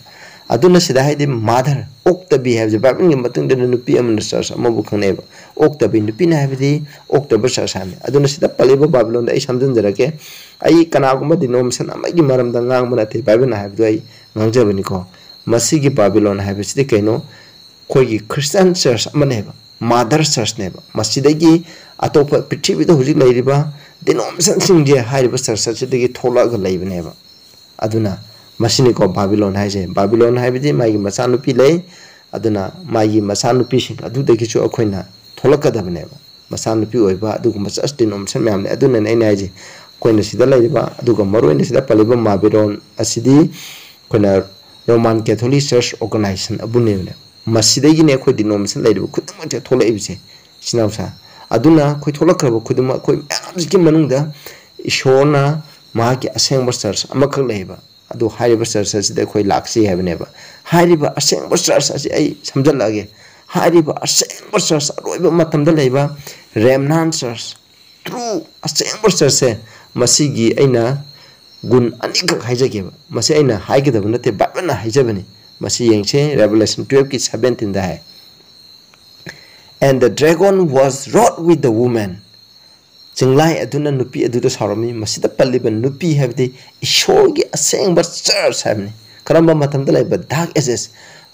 ꯑꯗꯨꯅ ꯁꯤꯗ ꯍꯥꯏꯗꯤ mother, ꯑꯣꯛꯇꯕꯤ ꯍꯥꯏꯕꯁꯦ ꯕꯥꯏꯕꯜꯒꯤ ꯃꯇꯨꯡꯗ ꯅꯨꯄꯤ ꯑꯃꯅ ꯆꯔꯆ ꯑꯃꯕꯨ ꯈꯪꯅꯩꯑꯕ꯫ ꯑꯣꯛꯇꯕꯤ ꯅꯨꯄꯤꯅ ꯍꯥꯏꯕꯗꯤ ꯑꯣꯛꯇꯕ ꯆꯔꯆ ꯍꯥꯏꯕꯅꯤ꯫ ꯑꯗꯨꯅ ꯁꯤꯗ ꯄꯜꯂꯤꯕ ꯕꯥꯕꯤꯂꯣꯟꯗ ꯑꯩ ꯁꯝꯖꯤꯟꯖꯔꯛꯀꯦ꯫ ꯑꯩ ꯀꯅꯥꯒꯨꯝꯕ denomination ꯑꯃꯒꯤ ꯃꯔꯝꯗ ꯉꯥꯡꯕ ꯅꯠꯇꯦ, ꯕꯥꯏꯕꯜꯅ ꯍꯥꯏꯕꯗꯨ ꯑꯩ ꯉꯥꯡꯖꯕꯅꯤꯀꯣ꯫ ꯃꯁꯤꯒꯤ ꯕꯥꯕꯤꯂꯣꯟ ꯍꯥꯏꯕꯁꯤꯗꯤ ꯀꯩꯅꯣ? ꯑꯩꯈꯣꯏꯒꯤ Christian church ꯑꯃꯅꯦꯕ, mother church ꯅꯦꯕ꯫ ꯃꯁꯤꯗꯒꯤ ꯑꯇꯣꯞꯄ ꯄ꯭ꯔꯤꯊꯤꯕꯤꯗ ꯍꯧꯖꯤꯛ ꯂꯩꯔꯤꯕ denomination ꯁꯤꯡꯁꯦ ꯍꯥꯏꯔꯤꯕ ꯆꯔꯆ ꯑꯁꯤꯗꯒꯤ ꯊꯣꯛꯂꯛꯑꯒ ꯂꯩꯕꯅꯦꯕ꯫ ꯑꯗꯨꯅ ꯃꯁꯤꯅꯤꯀꯣ ꯕꯥꯕꯤꯂꯣꯟ ꯍꯥꯏꯁꯦ꯫ ꯕꯥꯕꯤꯂꯣꯟ ꯍꯥꯏꯕꯗꯤ ꯃꯥꯒꯤ ꯃꯆꯥꯅꯨꯄꯤ ꯂꯩ, ꯑꯗꯨꯅ ꯃꯥꯒꯤ ꯃꯆꯥꯅꯨꯄꯤꯁꯤꯡ ꯑꯗꯨꯗꯒꯤꯁꯨ ꯑꯩꯈꯣꯏꯅ ꯊꯣꯛꯂꯛꯀꯗꯕꯅꯦꯕ꯫ ꯃꯆꯥꯅꯨꯄꯤ ꯑꯣꯏꯕ ꯑꯗꯨꯒꯨꯝꯕ church denomination ꯃꯌꯥꯝ ꯂꯩ꯫ ꯑꯗꯨꯅꯅꯦ ꯑꯩꯅ ꯍꯥꯏꯁꯦ, ꯑꯩꯈꯣꯏꯅ ꯁꯤꯗ ꯂꯩꯔꯤꯕ, ꯑꯗꯨꯒ ꯃꯔꯨꯑꯣꯏꯅ ꯁꯤꯗ ꯄꯜꯂꯤꯕ ꯃꯥꯕꯤꯔꯣꯟ ꯑꯁꯤꯗꯤ ꯑꯩꯈꯣꯏꯅ Roman Catholic Church organization ꯑꯗꯨꯅꯦꯕꯅꯦ꯫ ꯃꯁꯤꯗꯒꯤꯅꯦ ꯑꯩꯈꯣꯏ denomination ꯂꯩꯔꯤꯕ ꯈꯨꯗꯤꯡꯃꯛꯁꯦ ꯊꯣꯛꯂꯛꯏꯕꯁꯦ, ꯏꯆꯤꯟ ꯏꯅꯥꯎꯁꯥ꯫ ꯑꯗꯨꯅ ꯑꯩꯈꯣꯏ ꯊꯣꯛꯂꯛꯈ꯭ꯔꯕ ꯈꯨꯗꯤꯡꯃꯛ ꯑꯩꯈꯣꯏ ꯃꯌꯥꯝꯁꯤꯒꯤ ꯃꯅꯨꯡꯗ ꯏꯁꯣꯔꯅ ꯃꯍꯥꯛꯀꯤ ꯑꯁꯦꯡꯕ church ꯑꯃꯈꯛ ꯂꯩꯌꯦꯕ꯫ ꯑꯗꯨ ꯍꯥꯏꯔꯤꯕ church ꯑꯁꯤꯗ ꯑꯩꯈꯣꯏ ꯂꯥꯛꯁꯤ ꯍꯥꯏꯕꯅꯦꯕ꯫ ꯍꯥꯏꯔꯤꯕ ꯑꯁꯦꯡꯕ church ꯑꯁꯤ ꯑꯩ ꯁꯝꯖꯜꯂꯛꯑꯒꯦ꯫ ꯍꯥꯏꯔꯤꯕ ꯑꯁꯦꯡꯕ church, ꯑꯔꯣꯏꯕ ꯃꯇꯝꯗ ꯂꯩꯕ remnant church, true ꯑꯁꯦꯡꯕ churchꯁꯦ, ꯃꯁꯤꯒꯤ ꯑꯩꯅ ꯒꯨꯟ ꯑꯅꯤꯈꯛ ꯍꯥꯏꯖꯒꯦꯕ꯫ ꯃꯁꯤ ꯑꯩꯅ ꯍꯥꯏꯒꯗꯕ ꯅꯠꯇꯦ, ꯕꯥꯏꯕꯜꯅ ꯍꯥꯏꯖꯕꯅꯤ꯫ ꯃꯁꯤ ꯌꯦꯡꯁꯦ, Revelation twelveꯀꯤ seventeenꯗ high, "And the dragon was wroth with the woman." ꯆꯤꯡꯂꯥꯏ ꯑꯗꯨꯅ ꯅꯨꯄꯤ ꯑꯗꯨꯗ ꯁꯥꯎꯔꯝꯃꯤ꯫ ꯃꯁꯤꯗ ꯄꯜꯂꯤꯕ ꯅꯨꯄꯤ ꯍꯥꯏꯕꯗꯤ ꯏꯁꯣꯔꯒꯤ ꯑꯁꯦꯡꯕ church ꯍꯥꯏꯕꯅꯤ꯫ ꯀꯔꯝꯕ ꯃꯇꯝꯗ ꯂꯩꯕ? Dark Ages꯫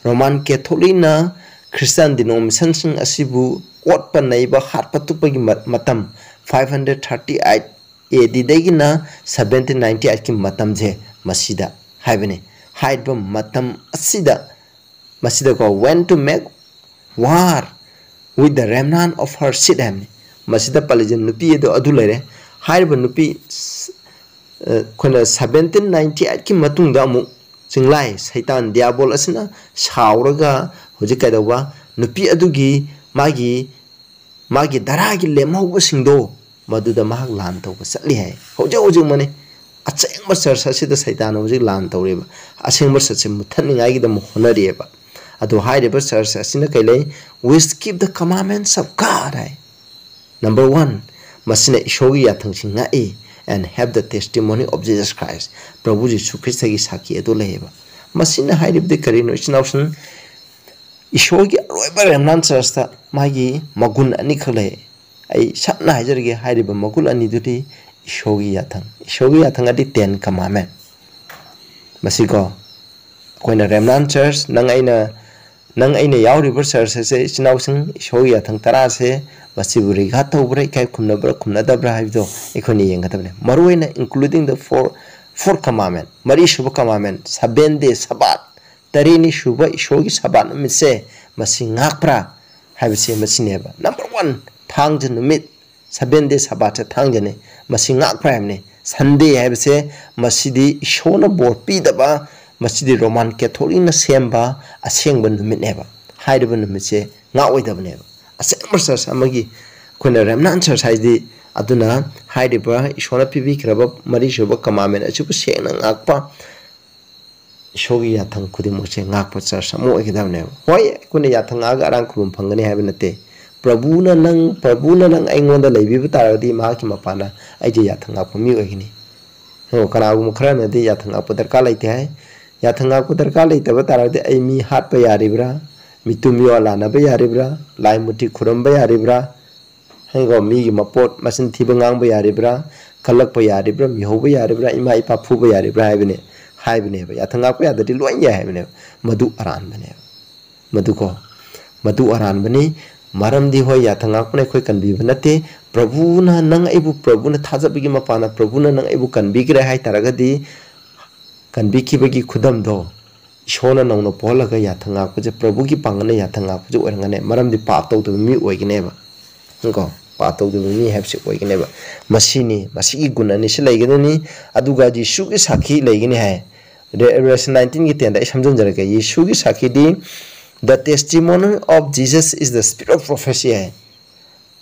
Roman Catholicꯅ Christian denominationꯁꯤꯡ ꯑꯁꯤꯕꯨ ꯑꯣꯠꯄ ꯅꯩꯕ, ꯍꯥꯠꯄ ꯇꯨꯞꯄꯒꯤ ꯃ-, ꯃꯇꯝ five hundred thirty eight ADꯗꯒꯤꯅ seventeen ninety eightꯀꯤ ꯃꯇꯝꯁꯦ ꯃꯁꯤꯗ ꯍꯥꯏꯕꯅꯤ꯫ ꯍꯥꯏꯔꯤꯕ ꯃꯇꯝ ꯑꯁꯤꯗ, ꯃꯁꯤꯗꯀꯣ, "When to make war with the remnant of her seed" ꯍꯥꯏꯕꯅꯤ꯫ ꯃꯁꯤꯗ ꯄꯜꯂꯤꯁꯦ ꯅꯨꯄꯤ ꯑꯗꯨ, ꯑꯗꯨ ꯂꯩꯔꯦ꯫ ꯍꯥꯏꯔꯤꯕ ꯅꯨꯄꯤ, ꯑ, ꯑꯩꯈꯣꯏꯅ seventeen ninety eightꯀꯤ ꯃꯇꯨꯡꯗ ꯑꯃꯨꯛ ꯆꯤꯡꯂꯥꯏ ꯁꯩꯇꯥꯟ ꯗꯤꯌꯥꯕꯣꯜ ꯑꯁꯤꯅ ꯁꯥꯎꯔꯒ ꯍꯧꯖꯤꯛ ꯀꯩꯗꯧꯕ? ꯅꯨꯄꯤ ꯑꯗꯨꯒꯤ ꯃꯥꯒꯤ, ꯃꯥꯒꯤ ꯙꯔꯥꯒꯤ ꯂꯦꯝꯍꯧꯕꯁꯤꯡꯗꯣ ꯃꯗꯨꯗ ꯃꯍꯥꯛ ꯂꯥꯟ ꯇꯧꯕ ꯆꯠꯂꯤ ꯍꯥꯏ꯫ ꯍꯧꯖꯤꯛ ꯍꯧꯖꯤꯛꯃꯛꯅꯤ꯫ ꯑꯁꯦꯡꯕ church ꯑꯁꯤꯗ ꯁꯩꯇꯥꯟꯅ ꯍꯧꯖꯤꯛ ꯂꯥꯟ ꯇꯧꯔꯤꯕ꯫ ꯑꯁꯦꯡꯕ churchꯁꯦ ꯃꯨꯠꯊꯠꯅꯤꯡꯉꯥꯏꯒꯤꯗꯃꯛ ꯍꯣꯠꯅꯔꯤꯑꯕ꯫ ꯑꯗꯣ ꯍꯥꯏꯔꯤꯕ church ꯑꯁꯤꯅ ꯀꯩ ꯂꯩ? "Which keep the commandments of God" high. Number one, ꯃꯁꯤꯅ ꯏꯁꯣꯔꯒꯤ ꯌꯥꯊꯪꯁꯤꯡ ꯉꯥꯛꯏ, "and have the testimony of Jesus Christ", ꯄ꯭ꯔꯚꯨ ꯖꯤꯁꯨ ꯈ꯭ꯔꯤꯁꯇꯒꯤ ꯁꯥꯈꯤ ꯑꯗꯨ ꯂꯩꯌꯦꯕ꯫ ꯃꯁꯤꯅ ꯍꯥꯏꯔꯤꯕꯗꯤ ꯀꯔꯤꯅꯣ, ꯏꯆꯤꯟ ꯏꯅꯥꯎꯁꯤꯡ? ꯏꯁꯣꯔꯒꯤ ꯑꯔꯣꯏꯕ remnant churchꯇ ꯃꯥꯒꯤ ꯃꯒꯨꯟ ꯑꯅꯤꯈꯛ ꯂꯩ꯫ ꯑꯩ ꯁꯝꯅ ꯍꯥꯏꯖꯔꯒꯦ, ꯍꯥꯏꯔꯤꯕ ꯃꯒꯨꯟ ꯑꯅꯤꯗꯨꯗꯤ ꯏꯁꯣꯔꯒꯤ ꯌꯥꯊꯪ, ꯏꯁꯣꯔꯒꯤ ꯌꯥꯊꯪ ꯑꯗꯤ Ten Commandment꯫ ꯃꯁꯤꯀꯣ, ꯑꯩꯈꯣꯏꯅ remnant church, ꯅꯪ ꯑꯩꯅ, ꯅꯪ ꯑꯩꯅ ꯌꯥꯎꯔꯤꯕ church ꯑꯁꯦ, ꯏꯆꯤꯟ ꯏꯅꯥꯎꯁꯤꯡ, ꯏꯁꯣꯔꯒꯤ ꯌꯥꯊꯪ ꯇꯔꯥꯁꯦ, ꯃꯁꯤꯕꯨ regard ꯇꯧꯕ꯭ꯔꯥ, ꯏꯀꯥꯏ ꯈꯨꯝꯅꯕ꯭ꯔꯥ, ꯈꯨꯝꯅꯗꯕ꯭ꯔꯥ ꯍꯥꯏꯕꯗꯣ ꯑꯩꯈꯣꯏꯅ ꯌꯦꯡꯒꯗꯕꯅꯤ꯫ ꯃꯔꯨꯑꯣꯏꯅ including the four, four commandment, ꯃꯔꯤꯁꯨꯕ commandment, seven day Sabbath, ꯇꯔꯦꯠꯅꯤ ꯁꯨꯕ ꯏꯁꯣꯔꯒꯤ ꯁꯕꯥꯠ ꯅꯨꯃꯤꯠꯁꯦ, ꯃꯁꯤ ꯉꯥꯛꯄ꯭ꯔꯥ ꯍꯥꯏꯕꯁꯦ ꯃꯁꯤꯅꯦꯕ꯫ Number one, ꯊꯥꯡꯖ ꯅꯨꯃꯤꯠ, seven day Sabbathꯁꯦ ꯊꯥꯡꯖꯅꯤ꯫ ꯃꯁꯤ ꯉꯥꯛꯄ ꯍꯥꯏꯕꯅꯤ꯫ ꯁꯟꯗꯦ ꯍꯥꯏꯕꯁꯦ ꯃꯁꯤꯗꯤ ꯏꯁꯣꯔꯅ ꯕꯣꯔ ꯄꯤꯗꯕ, ꯃꯁꯤꯗꯤ ꯔꯣꯃꯥꯟ ꯀꯦꯊꯣꯂꯤꯛꯅ ꯁꯦꯝꯕ ꯑꯁꯦꯡꯕ ꯅꯨꯃꯤꯠꯅꯦꯕ꯫ ꯍꯥꯏꯔꯤꯕ ꯅꯨꯃꯤꯠꯁꯦ ꯉꯥꯛꯑꯣꯏꯗꯕꯅꯦꯕ꯫ ꯑꯁꯦꯡꯕ ꯆꯔꯆ ꯑꯃꯒꯤ ꯑꯩꯈꯣꯏꯅ ꯔꯦꯝꯅꯥꯟ ꯆꯔꯆ ꯍꯥꯏꯁꯤꯗꯤ, ꯑꯗꯨꯅ ꯍꯥꯏꯔꯤꯕ ꯏꯁꯣꯔꯅ ꯄꯤꯕꯤꯈ꯭ꯔꯕ ꯃꯔꯤꯁꯨꯕ ꯀꯃꯥꯟꯃꯦꯟ ꯑꯁꯤꯕꯨ ꯁꯦꯡꯅ ꯉꯥꯛꯄ, ꯏꯁꯣꯔꯒꯤ ꯌꯥꯊꯪ ꯈꯨꯗꯤꯡꯃꯛꯁꯦ ꯉꯥꯛꯄ ꯆꯔꯆ ꯑꯃ ꯑꯣꯏꯒꯗꯕꯅꯦꯕ꯫ ꯍꯣꯏ, ꯑꯩꯈꯣꯏꯅ ꯌꯥꯊꯪ ꯉꯥꯛꯑꯒ ꯑꯔꯥꯡ ꯈꯨꯔꯨꯝ ꯐꯪꯒꯅꯤ ꯍꯥꯏꯕ ꯅꯠꯇꯦ꯫ ꯄ꯭ꯔꯚꯨꯅ ꯅꯪ, ꯄ꯭ꯔꯚꯨꯅ ꯅꯪ ꯑꯩꯉꯣꯟꯗ ꯂꯩꯕꯤꯕ ꯇꯥꯔꯒꯗꯤ ꯃꯍꯥꯛꯀꯤ ꯃꯄꯥꯟꯅ ꯑꯩꯁꯦ ꯌꯥꯊꯪ ꯉꯥꯛꯄ ꯃꯤ ꯑꯣꯏꯒꯅꯤ꯫ ꯌꯦꯡꯉꯣ, ꯀꯅꯥꯒꯨꯝꯕ ꯈꯔꯅꯗꯤ ꯌꯥꯊꯪ ꯉꯥꯛꯄ ꯗꯔꯀꯥꯔ ꯂꯩꯇꯦ ꯍꯥꯏ꯫ ꯌꯥꯊꯪ ꯉꯥꯛꯄ ꯗꯔꯀꯥꯔ ꯂꯩꯇꯕ ꯇꯥꯔꯒꯗꯤ ꯑꯩ ꯃꯤ ꯍꯥꯠꯄ ꯌꯥꯔꯤꯕ꯭ꯔꯥ? ꯃꯤꯇꯨꯝ ꯃꯤꯋꯥ ꯂꯥꯟꯅꯕ ꯌꯥꯔꯤꯕ꯭ꯔꯥ? ꯂꯥꯏ ꯃꯨꯔꯇꯤ ꯈꯨꯔꯨꯝꯕ ꯌꯥꯔꯤꯕ꯭ꯔꯥ? ꯍꯥꯏꯀꯣ, ꯃꯤꯒꯤ ꯃꯄꯣꯠ ꯃꯆꯤꯟ ꯊꯤꯕ ꯉꯥꯡꯕ ꯌꯥꯔꯤꯕ꯭ꯔꯥ? ꯀꯜꯂꯛꯄ ꯌꯥꯔꯤꯕ꯭ꯔꯥ? ꯃꯤꯍꯧꯕ ꯌꯥꯔꯤꯕ꯭ꯔꯥ? ꯏꯃꯥ ꯏꯄꯥ ꯐꯨꯕ ꯌꯥꯔꯤꯕ꯭ꯔꯥ ꯍꯥꯏꯕꯅꯦ, ꯍꯥꯏꯕꯅꯦꯕ꯫ ꯌꯥꯊꯪ ꯉꯥꯛꯄ ꯌꯥꯗ꯭ꯔꯗꯤ ꯂꯣꯏ ꯌꯥꯏ ꯍꯥꯏꯕꯅꯦꯕ꯫ ꯃꯗꯨ ꯑꯔꯥꯟꯕꯅꯦꯕ꯫ ꯃꯗꯨꯀꯣ, ꯃꯗꯨ ꯑꯔꯥꯟꯕꯅꯤ꯫ ꯃꯔꯝꯗꯤ ꯍꯣꯏ, ꯌꯥꯊꯪ ꯉꯥꯛꯄꯅ ꯑꯩꯈꯣꯏ ꯀꯟꯕꯤꯕ ꯅꯠꯇꯦ꯫ ꯄ꯭ꯔꯚꯨꯅ ꯅꯪ ꯑꯩꯕꯨ ꯄ꯭ꯔꯚꯨꯅ ꯊꯥꯖꯕꯒꯤ ꯃꯄꯥꯟꯅ ꯄ꯭ꯔꯚꯨꯅ ꯅꯪ ꯑꯩꯕꯨ ꯀꯟꯕꯤꯈ꯭ꯔꯦ ꯍꯥꯏ ꯇꯥꯔꯒꯗꯤ, ꯀꯟꯕꯤꯈꯤꯕꯒꯤ ꯈꯨꯗꯝꯗꯣ ꯏꯁꯣꯔꯅ ꯅꯧꯅ ꯄꯣꯛꯍꯜꯂꯒ ꯌꯥꯊꯪ ꯉꯥꯛꯄꯁꯦ, ꯄ꯭ꯔꯚꯨꯒꯤ ꯄꯥꯡꯒꯜꯅ ꯌꯥꯊꯪ ꯉꯥꯛꯄꯁꯦ ꯑꯣꯏꯔꯝꯒꯅꯤ꯫ ꯃꯔꯝꯗꯤ ꯄꯥꯞ ꯇꯧꯗꯕ ꯃꯤ ꯑꯣꯏꯒꯅꯦꯕ꯫ ꯀꯣ, ꯄꯥꯞ ꯇꯧꯗꯕ ꯃꯤ ꯍꯥꯏꯕꯁꯤ ꯑꯣꯏꯒꯅꯦꯕ꯫ ꯃꯁꯤꯅꯤ, ꯃꯁꯤꯒꯤ ꯒꯨꯟ ꯑꯅꯤꯁꯤ ꯂꯩꯒꯗꯕꯅꯤ꯫ ꯑꯗꯨꯒ ꯖꯤꯁꯨꯒꯤ ꯁꯥꯈꯤ ꯂꯩꯒꯅꯤ ꯍꯥꯏ꯫ ꯔꯦ-, ꯔꯦꯚꯦꯂꯦꯁꯟ ꯅꯥꯏꯟꯇꯤꯟꯒꯤ ꯇꯦꯟꯗ ꯑꯩ ꯁꯝꯖꯤꯟꯖꯔꯛꯀꯦ꯫ ꯖꯤꯁꯨꯒꯤ ꯁꯥꯈꯤꯗꯤ, "The testimony of Jesus is the spirit of prophecy" high.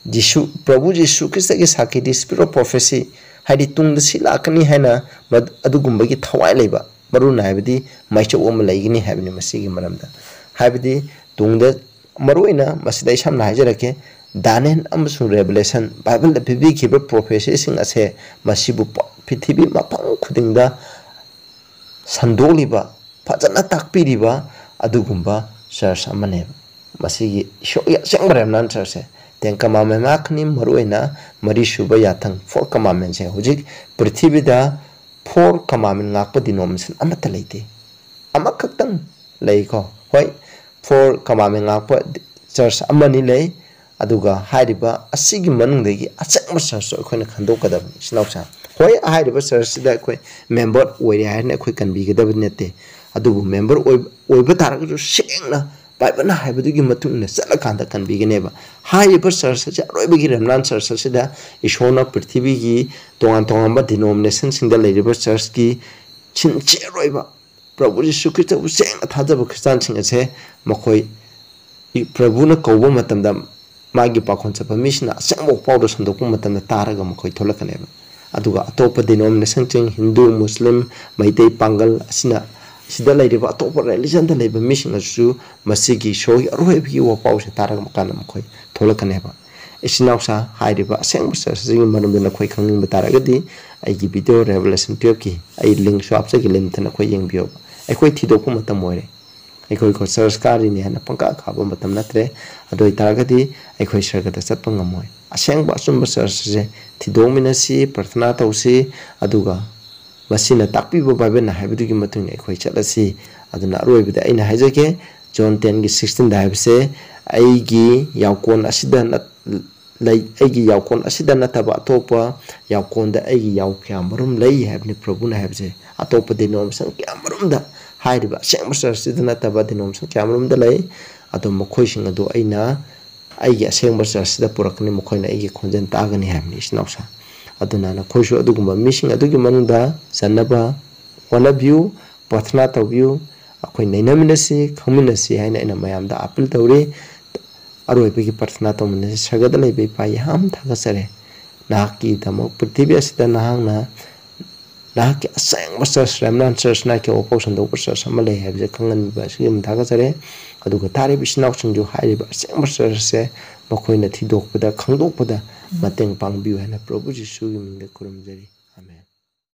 Jesus, ꯄ꯭ꯔꯚꯨ Jesus ꯈ꯭ꯔꯤꯁꯇꯒꯤ ꯁꯥꯈꯤꯗꯤ spirit of prophecy, ꯍꯥꯏꯗꯤ ꯇꯨꯡꯗ ꯁꯤ ꯂꯥꯛꯀꯅꯤ ꯍꯥꯏꯅ ꯃꯗꯨ-, ꯑꯗꯨꯒꯨꯝꯕꯒꯤ ꯊꯋꯥꯏ ꯂꯩꯕ, ꯃꯔꯨꯅ ꯍꯥꯏꯕꯗꯤ ꯃꯥꯏꯆꯧ ꯑꯃ ꯂꯩꯒꯅꯤ ꯍꯥꯏꯕꯅꯤ꯫ ꯃꯁꯤꯒꯤ ꯃꯔꯝꯗ ꯍꯥꯏꯕꯗꯤ ꯇꯨꯡꯗ, ꯃꯔꯨꯑꯣꯏꯅ ꯃꯁꯤꯗ ꯑꯩ ꯁꯝꯅ ꯍꯥꯏꯖꯔꯛꯀꯦ, ꯗꯥꯅꯤꯌꯦꯜ ꯑꯃꯁꯨꯡ ꯔꯦꯚꯦꯂꯦꯁꯟ, ꯕꯥꯏꯕꯜꯗ ꯄꯤꯕꯤꯈꯤꯕ ꯄ꯭ꯔꯣꯐꯦꯁꯤꯁꯤꯡ ꯑꯁꯦ ꯃꯁꯤꯕꯨ ꯄ-, ꯄ꯭ꯔꯤꯊꯤꯕꯤ ꯃꯐꯝ ꯈꯨꯗꯤꯡꯗ ꯁꯟꯗꯣꯛꯂꯤꯕ, ꯐꯖꯅ ꯇꯥꯛꯄꯤꯔꯤꯕ ꯑꯗꯨꯒꯨꯝꯕ ꯆꯔꯆ ꯑꯃꯅꯦꯕ꯫ ꯃꯁꯤꯒꯤ ꯏꯁꯣꯔꯒꯤ ꯑꯁꯦꯡꯕ ꯔꯦꯝꯅꯥꯟ ꯆꯔꯆꯁꯦ꯫ ꯇꯦꯟ ꯀꯃꯥꯟꯃꯦꯟ ꯉꯥꯛꯀꯅꯤ, ꯃꯔꯨꯑꯣꯏꯅ ꯃꯔꯤꯁꯨꯕ ꯌꯥꯊꯪ, ꯐꯣꯔ ꯀꯃꯥꯟꯃꯦꯟꯁꯦ꯫ ꯍꯧꯖꯤꯛ ꯄ꯭ꯔꯤꯊꯤꯕꯤꯗ ꯐꯣꯔ ꯀꯃꯥꯟꯃꯦꯟ ꯉꯥꯛꯄ ꯗꯤꯅꯣꯃꯤꯅꯦꯁꯟ ꯑꯃꯠꯇ ꯂꯩꯇꯦ꯫ ꯑꯃꯈꯛꯇꯪ ꯂꯩꯀꯣ꯫ ꯍꯣꯏ, ꯐꯣꯔ ꯀꯃꯥꯟꯃꯦꯟ ꯉꯥꯛꯄ ꯆꯔꯆ ꯑꯃꯅꯤ ꯂꯩ, ꯑꯗꯨꯒ ꯍꯥꯏꯔꯤꯕ ꯑꯁꯤꯒꯤ ꯃꯅꯨꯡꯗꯒꯤ ꯑꯆꯪꯕ ꯆꯔꯆꯇꯣ ꯑꯩꯈꯣꯏꯅ ꯈꯟꯗꯣꯛꯀꯗꯕꯅꯤ, ꯏꯆꯤꯟ ꯏꯅꯥꯎꯁꯥ꯫ ꯍꯣꯏ, ꯍꯥꯏꯔꯤꯕ ꯆꯔꯆꯁꯤꯗ ꯑꯩꯈꯣꯏ ꯃꯦꯝꯕꯔ ꯑꯣꯏꯔꯦ ꯍꯥꯏꯅ ꯑꯩꯈꯣꯏ ꯀꯟꯕꯤꯒꯗꯕꯗꯤ ꯅꯠꯇꯦ, ꯑꯗꯨꯕꯨ ꯃꯦꯝꯕꯔ ꯑꯣꯏꯕ, ꯑꯣꯏꯕ ꯇꯥꯔꯒꯁꯨ ꯁꯦꯡꯅ ꯕꯥꯏꯕꯜꯅ ꯍꯥꯏꯕꯗꯨꯒꯤ ꯃꯇꯨꯡ ꯏꯟꯅ ꯆꯠꯂꯀꯥꯟꯗ ꯀꯟꯕꯤꯒꯅꯦꯕ꯫ ꯍꯥꯏꯔꯤꯕ ꯆꯔꯆ ꯑꯁꯤ, ꯑꯔꯣꯏꯕꯒꯤ ꯔꯦꯝꯅꯥꯟ ꯆꯔꯆ ꯑꯁꯤꯗ ꯏꯁꯣꯔꯅ ꯄ꯭ꯔꯤꯊꯤꯕꯤꯒꯤ ꯇꯣꯉꯥꯟ ꯇꯣꯉꯥꯟꯕ ꯗꯤꯅꯣꯃꯤꯅꯦꯁꯟꯁꯤꯡꯗ ꯂꯩꯔꯤꯕ ꯆꯔꯆꯀꯤ ꯁꯤꯟꯆꯦꯔꯣꯏꯕ ꯄ꯭ꯔꯚꯨ ꯖꯤꯁꯨ ꯈ꯭ꯔꯤꯁꯇꯕꯨ ꯁꯦꯡꯅ ꯊꯥꯖꯕ ꯈ꯭ꯔꯤꯁꯇꯥꯟꯁꯤꯡ ꯑꯁꯦ ꯃꯈꯣꯏ ꯄ꯭ꯔꯚꯨꯅ ꯀꯧꯕ ꯃꯇꯝꯗ ꯃꯥꯒꯤ ꯄꯥꯈꯣꯟ ꯆꯠꯄ ꯃꯤꯁꯤꯡꯅ ꯑꯁꯦꯡꯕ ꯄꯥꯎꯗ ꯁꯟꯗꯣꯛꯄ ꯃꯇꯝꯗ ꯇꯥꯔꯒ ꯃꯈꯣꯏ ꯊꯣꯛꯂꯛꯀꯅꯦꯕ꯫ ꯑꯗꯨꯒ ꯑꯇꯣꯞꯄ ꯗꯤꯅꯣꯃꯤꯅꯦꯁꯟꯁꯤꯡ, ꯍꯤꯟꯗꯨ, ꯃꯨꯁꯂꯤꯝ, ꯃꯩꯇꯩ, ꯄꯥꯡꯒꯜ ꯑꯁꯤꯅ, ꯁꯤꯗ ꯂꯩꯔꯤꯕ ꯑꯇꯣꯞꯄ ꯔꯤꯂꯤꯖꯟꯗ ꯂꯩꯕ ꯃꯤꯁꯤꯡ ꯑꯗꯨꯁꯨ ꯃꯁꯤꯒꯤ ꯏꯁꯣꯔꯒꯤ ꯑꯔꯣꯏꯕꯒꯤ ꯋꯥꯄꯥꯎꯁꯦ ꯇꯥꯔꯒ ꯀꯥꯟꯗ ꯃꯈꯣꯏ ꯊꯣꯛꯂꯛꯀꯅꯦꯕ꯫ ꯏꯆꯤꯟ ꯏꯅꯥꯎꯁꯥ, ꯍꯥꯏꯔꯤꯕ ꯑꯁꯦꯡꯕ ꯆꯔꯆ ꯑꯁꯤꯒꯤ ꯃꯔꯝꯗ ꯅꯈꯣꯏ ꯈꯪꯅꯤꯡꯕ ꯇꯥꯔꯒꯗꯤ ꯑꯩꯒꯤ ꯚꯤꯗꯤꯑꯣ Revelation twelve ꯀꯤ ꯑꯩ ꯂꯤꯡꯁꯨ ꯍꯥꯞꯆꯒꯦ, ꯂꯤꯡꯇ ꯅꯈꯣꯏ ꯌꯦꯡꯕꯤꯌꯣꯕ꯫ ꯑꯩꯈꯣꯏ ꯊꯤꯗꯣꯛꯄ ꯃꯇꯝ ꯑꯣꯏꯔꯦ꯫ ꯑꯩꯈꯣꯏ ꯈꯣ ꯆꯔꯆ ꯀꯥꯔꯤꯅꯤ ꯍꯥꯏꯅ ꯄꯪꯀꯥ ꯀꯥꯕ ꯃꯇꯝ ꯅꯠꯇ꯭ꯔꯦ꯫ ꯑꯗꯨ ꯑꯣꯏꯇꯥꯔꯒꯗꯤ ꯑꯩꯈꯣꯏ ꯁꯔꯒꯗ ꯆꯠꯄ ꯉꯝꯃꯣꯏ꯫ ꯑꯁꯦꯡꯕ ꯑꯆꯨꯝꯕ ꯆꯔꯆ ꯑꯁꯦ ꯊꯤꯗꯣꯛꯃꯤꯟꯅꯁꯤ, ꯄ꯭ꯔꯊꯅꯥ ꯇꯧꯁꯤ, ꯑꯗꯨꯒ ꯃꯁꯤꯅ ꯇꯥꯛꯄꯤꯕ ꯕꯥꯏꯕꯜꯅ ꯍꯥꯏꯕꯗꯨꯒꯤ ꯃꯇꯨꯡ ꯏꯟꯅ ꯑꯩꯈꯣꯏ ꯆꯠꯂꯁꯤ꯫ ꯑꯗꯨꯅ ꯑꯔꯣꯏꯕꯗ ꯑꯩꯅ ꯍꯥꯏꯖꯒꯦ, ꯖꯣꯟ ten ꯒꯤ sixteen ꯗ ꯍꯥꯏꯕꯁꯦ, "ꯑꯩꯒꯤ ꯌꯥꯎꯀꯣꯟ ꯑꯁꯤꯗ ꯅꯠ-, ꯂꯩ, ꯑꯩꯒꯤ ꯌꯥꯎꯀꯣꯟ ꯑꯁꯤꯗ ꯅꯠꯇꯕ ꯑꯇꯣꯞꯄ ꯌꯥꯎꯀꯣꯟꯗ ꯑꯩꯒꯤ ꯌꯥꯎ ꯀꯌꯥ ꯃꯔꯨꯝ ꯂꯩ" ꯍꯥꯏꯕꯅꯤ ꯄ꯭ꯔꯚꯨꯅ ꯍꯥꯏꯕꯁꯦ꯫ ꯑꯇꯣꯞꯄ ꯗꯤꯅꯣꯃꯤꯅꯦꯁꯟ ꯀꯌꯥ ꯃꯔꯨꯝꯗ, ꯍꯥꯏꯔꯤꯕ ꯑꯁꯦꯡꯕ ꯆꯔꯆꯁꯤꯗ ꯅꯠꯇꯕ ꯗꯤꯅꯣꯃꯤꯅꯦꯁꯟ ꯀꯌꯥ ꯃꯔꯨꯝꯗ ꯂꯩ꯫ ꯑꯗꯣ ꯃꯈꯣꯏꯁꯤꯡ ꯑꯗꯨ ꯑꯩꯅ ꯑꯩꯒꯤ ꯑꯁꯦꯡꯕ ꯆꯔꯆꯁꯤꯗ ꯄꯨꯔꯛꯀꯅꯤ, ꯃꯈꯣꯏꯅ ꯑꯩꯒꯤ ꯈꯣꯟꯖꯦꯜ ꯇꯥꯒꯅꯤ ꯍꯥꯏꯕꯅꯤ, ꯏꯆꯤꯟ ꯏꯅꯥꯎꯁꯥ꯫ ꯑꯗꯨꯅ ꯅꯈꯣꯏꯁꯨ ꯑꯗꯨꯒꯨꯝꯕ ꯃꯤꯁꯤꯡ ꯑꯗꯨꯒꯤ ꯃꯅꯨꯡꯗ ꯆꯟꯅꯕ ꯍꯣꯠꯅꯕꯤꯌꯨ, ꯄ꯭ꯔꯊꯅꯥ ꯇꯧꯕꯤꯌꯨ꯫ ꯑꯩꯈꯣꯏ ꯅꯩꯅꯃꯤꯟꯅꯁꯤ, ꯈꯪꯃꯤꯟꯅꯁꯤ ꯍꯥꯏꯅ ꯑꯩꯅ ꯃꯌꯥꯝꯗ ꯑꯥꯄꯤꯜ ꯇꯧꯔꯤ꯫ ꯑꯔꯣꯏꯕꯒꯤ ꯄ꯭ꯔꯊꯅꯥ ꯇꯧꯃꯤꯟꯅꯁꯤ꯫ ꯁꯔꯒꯗ ꯂꯩꯕ ꯏꯄꯥ, ꯌꯥꯝ ꯊꯥꯒꯠꯆꯔꯦ꯫ ꯅꯍꯥꯛꯀꯤꯗꯃꯛ ꯄ꯭ꯔꯤꯊꯤꯕꯤ ꯑꯁꯤꯗ ꯅꯍꯥꯛꯅ, ꯅꯍꯥꯛꯀꯤ ꯑꯁꯦꯡꯕ ꯆꯔꯆ, ꯔꯦꯝꯅꯥꯟ ꯆꯔꯆ, ꯅꯍꯥꯛꯀꯤ ꯋꯥꯐꯥꯎ ꯁꯟꯗꯣꯛꯄ ꯆꯔꯆ ꯑꯃ ꯂꯩ ꯍꯥꯏꯕꯁꯦ ꯈꯪꯍꯟꯕꯤꯕ ꯑꯁꯤꯒꯤ ꯌꯥꯝ ꯊꯥꯒꯠꯆꯔꯦ꯫ ꯑꯗꯨꯒ ꯇꯥꯔꯤꯕ ꯏꯆꯤꯟ ꯏꯅꯥꯎꯁꯤꯡꯁꯨ ꯍꯥꯏꯔꯤꯕ ꯑꯁꯦꯡꯕ ꯆꯔꯆꯁꯦ ꯃꯈꯣꯏꯅ ꯊꯤꯗꯣꯛꯄꯗ, ꯈꯪꯗꯣꯛꯄꯗ ꯃꯇꯦꯡ ꯄꯥꯡꯕꯤꯌꯨ ꯍꯥꯏꯅ ꯄ꯭ꯔꯚꯨ ꯖꯤꯁꯨꯒꯤ ꯃꯤꯡꯗ ꯈꯨꯔꯨꯝꯖꯔꯤ꯫